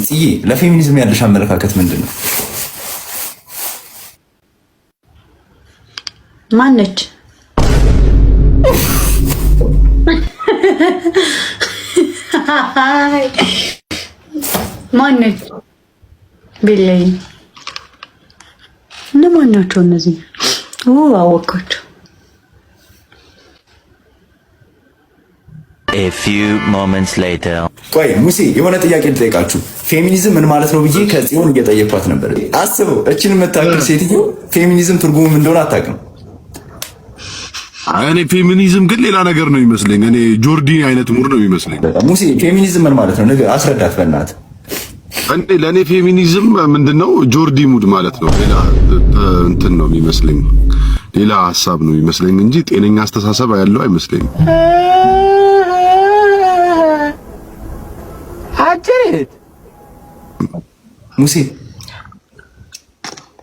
ጽዬ፣ ለፌሚኒዝም ያለሽ አመለካከት ምንድን ነው? ማነች? ማነች? ቢለኝ እነማን ናቸው እነዚህ? አወኳቸው። A few moments later. ቆይ ሙሴ፣ የሆነ ጥያቄ ልጠይቃችሁ። ፌሚኒዝም ምን ማለት ነው ብዬ ከጽዮን እየጠየኳት ነበር። አስበው፣ እችን የምታክል ሴትዮ ፌሚኒዝም ትርጉሙ ምን እንደሆነ አታውቅም። እኔ ፌሚኒዝም ግን ሌላ ነገር ነው የሚመስለኝ። እኔ ጆርዲ አይነት mood ነው የሚመስለኝ። ሙሴ፣ ፌሚኒዝም ምን ማለት ነው? ነገር አስረዳት በእናትህ። እኔ ለእኔ ፌሚኒዝም ምንድነው? ጆርዲ mood ማለት ነው። ሌላ እንትን ነው የሚመስለኝ፣ ሌላ ሀሳብ ነው የሚመስለኝ እንጂ ጤነኛ አስተሳሰብ ያለው አይመስለኝም። ሙሴ።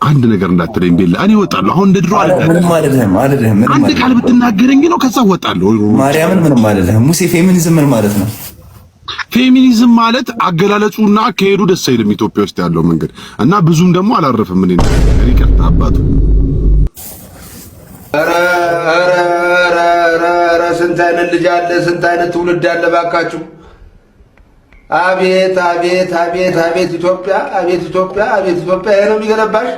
አንድ ነገር እንዳትለኝ ቤላ፣ እኔ እወጣለሁ። አሁን እንደ ድሮ አይደለም። ምንም አይደለም፣ አይደለም። ምንም አንድ ቃል ብትናገረኝ ነው፣ ከዛ እወጣለሁ። ማርያምን ምንም አይደለም። ሙሴ፣ ፌሚኒዝም ምን ማለት ነው? ፌሚኒዝም ማለት አገላለጹና አካሄዱ ደስ አይልም፣ ኢትዮጵያ ውስጥ ያለው መንገድ እና ብዙም ደግሞ አላረፍም። እኔ ይቅርታ አባቱ። ኧረ ኧረ ኧረ ኧረ፣ ስንት አይነት ልጅ አለ፣ ስንት አይነት ትውልድ አለ ባካችሁ። አቤት አቤት አቤት አቤት ኢትዮጵያ፣ አቤት ኢትዮጵያ፣ አቤት ኢትዮጵያ። ይሄ ነው የሚገነባሽ።